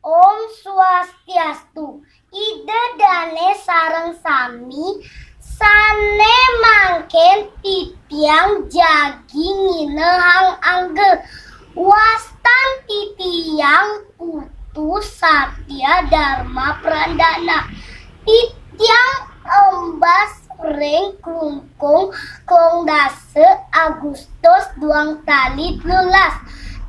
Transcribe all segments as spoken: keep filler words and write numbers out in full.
Om Swastiastu. Ida dane sareng sami sane mangken titiang jagi nginehang angge. Wastan titiang Putu Satya Dharma Prandana. Titiang embas ring Klungkung, Klong Dasa, Agustus duang tali telulas.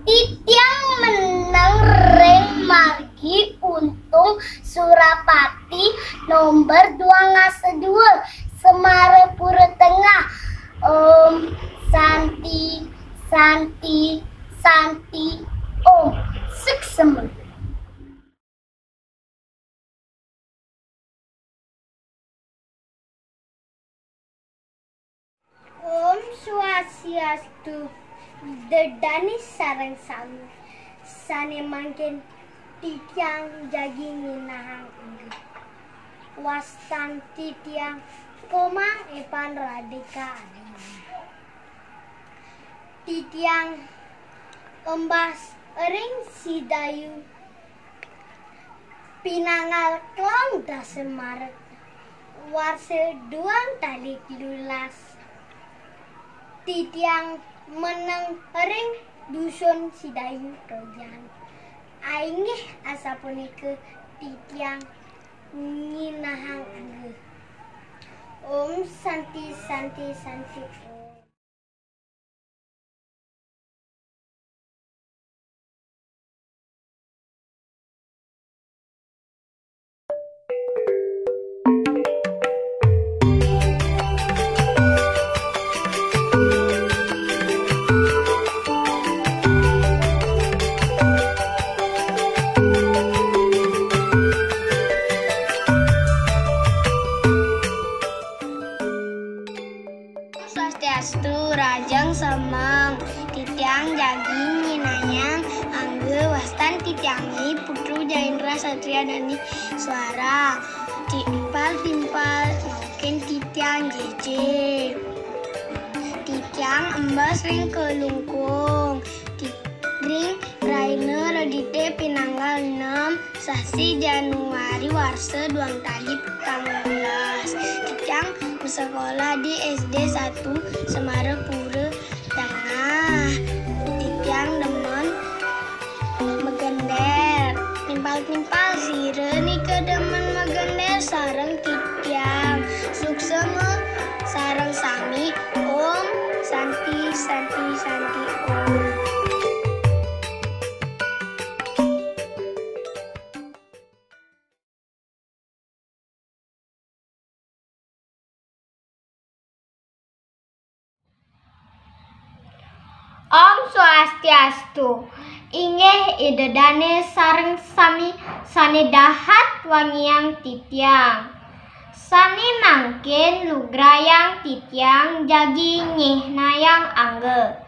Titiang meneng ring margi Untung Surapati nomor duang asa dua, Semarapura Tengah. Om Santi, Santi, Santi, Om. Suksema. Om Swastiastu. Ida dane sareng sami sane mangkin titiang jagi nginahang angge. Wastan titiang Komang Epan Radika Adina. Titiang embas ring Sidayu pinanggal klong dasa Maret warsa duang tali telulas. Titiang meneng ring Dusun Sidayu Rojan. Ainggih asapunika titiang nginahang angge. Om Santi, Santi, Santi, Om. Swastiastu, rahajeng semeng. Titiang jagi nyinayang angga wastan titiangé Putu Jaindra Satria Dani Suara. Timpal-timpal mangkin titiang J J. Titiang embas ring Klungkung. Ti-, ring rahina Redité pinanggal enam, sasi Januari warsa duang tali petang belas. Titiang masekolah di S D satu Semarapura Tengah. Titiang demen magender. Timpal-timpal sira nika demen magender sareng titiang. Suksema sareng sami. Om Santi, Santi, Santi, Om. Om Swastiastu. Inggih Ida Dané sareng sami sané dahat wangiang titiang. Sané mangkin lugrayang titiang jagi nyihnayang angga.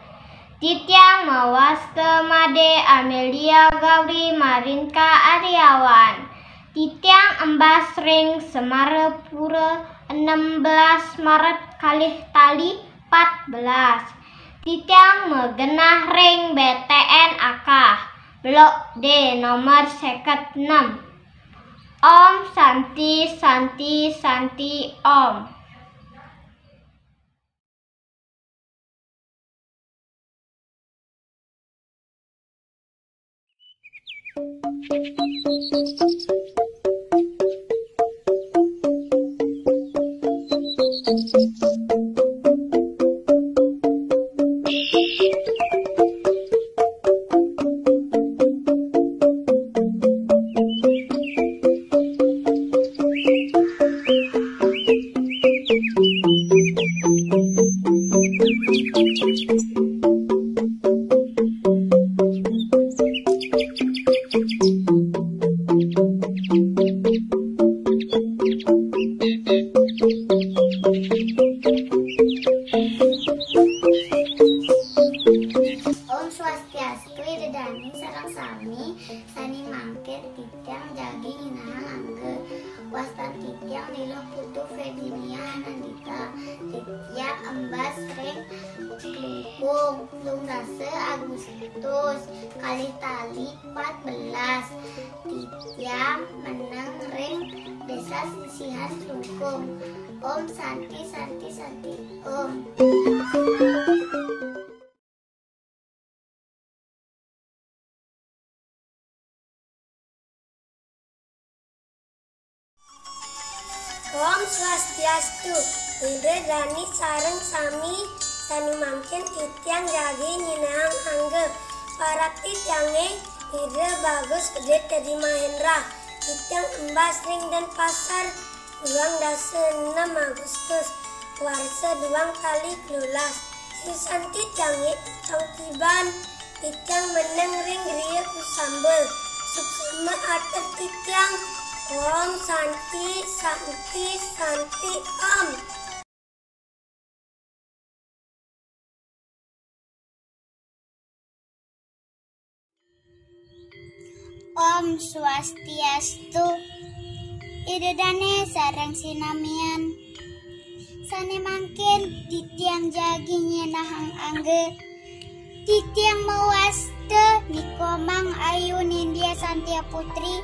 Titiang mawasta Madé Amelia Gauri Marinka Aryawan. Titiang embas ring Semarapura enem belas Maret kalih tali pat belas. Titiang magenah ring B T N Akah, Blok D, nomor seket enem. Om Santi, Santi, Santi, Om. Ida dané sareng sami, sané mangkin titiang jagi nyinahang angga. Wastan titiang Ni Luh Putu Virginia Anandita. Titiang embas ring Klungkung, telung dasa Agustus, kalih tali empat belas. Titiang meneng ring Desa Sisihan Klungkung. Om Santi, Santi, Santi, Om. Om Swastiastu. Ida dané sareng sami, sané mangkin titiang jagi nyinahang angga. Parak titiangé Ida Bagus Gedé Dadi Mahendra. Titiang embas ring Denpasar, duang dasa enem Agustus, warsa duang tali telulas. Sisan titiangé Tong Kiban. Titiang meneng ring griya Kusamba. Suksma atur titiang. Om Santi, Santi, Santi, Om. Om Swastiastu. Ida dané sareng sinamian. Sané mangkin titiang jagi nyinahang angga. Titiang mawasta Ni Komang Ayu Nindya Santia Putri.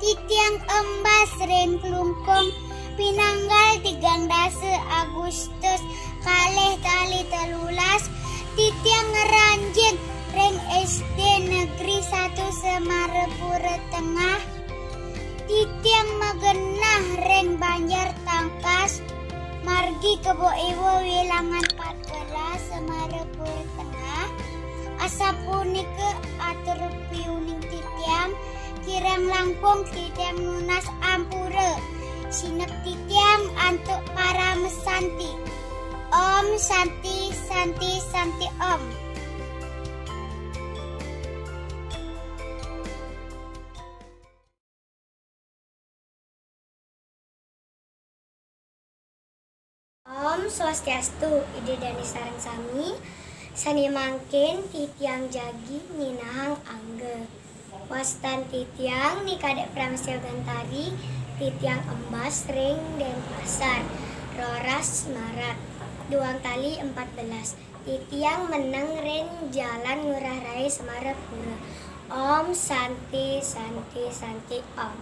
Titiang embas ring Klungkung, pinanggal tigang dasa Agustus, kalih tali telulas. Titiang ngranjing ring S D Negeri Satu Semarapura Tengah. Titiang magenah ring Banjar Tangkas, margi Kebo Iwa, wilangan empat belas, Semarapura Tengah. Asapunika atur piuning titiang, kirang langkung titiang nunas ampura. Sineb titiang antuk parama santi. Om Santi, Santi, Santi, Om. Om Swastiastu, Ida dané sareng sami, sané mangkin titiang jagi nyinahang angga. Wastan titiang Ni Kadek Pramestya Gantari, titiang embas ring Denpasar, roras Maret, duang tali empat belas. Titiang meneng ring Jalan Ngurah Rai Semarapura. Om Santi, Santi, Santi, Om.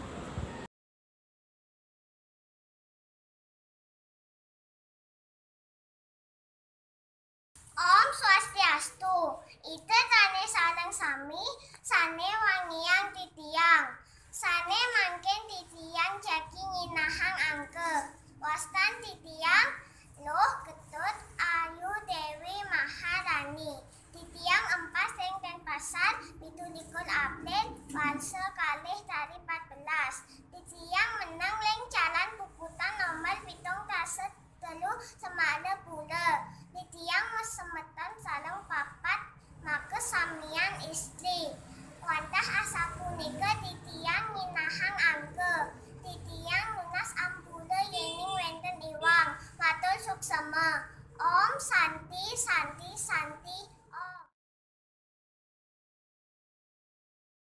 Om Swastiastu. Ida dané sareng sami, sané wangiang titiang. Sané mangkin titiang jagi nyinahang angga. Wastan titiang Luh Ketut Ayu Déwi Maharani. Titiang embas ring Denpasar, pitu likur April, warsa kalih tali empat belas. Titiang meneng ring Jalan Puputan nomor pitung dasa telu, Semarapura. Titiang masemeton sareng papat, maka samian istri. Wantah asapunika titiang nyinahang angga. Titiang nunas ampura yéning wénten iwang. Matur suksema. Om Santi, Santi, Santi.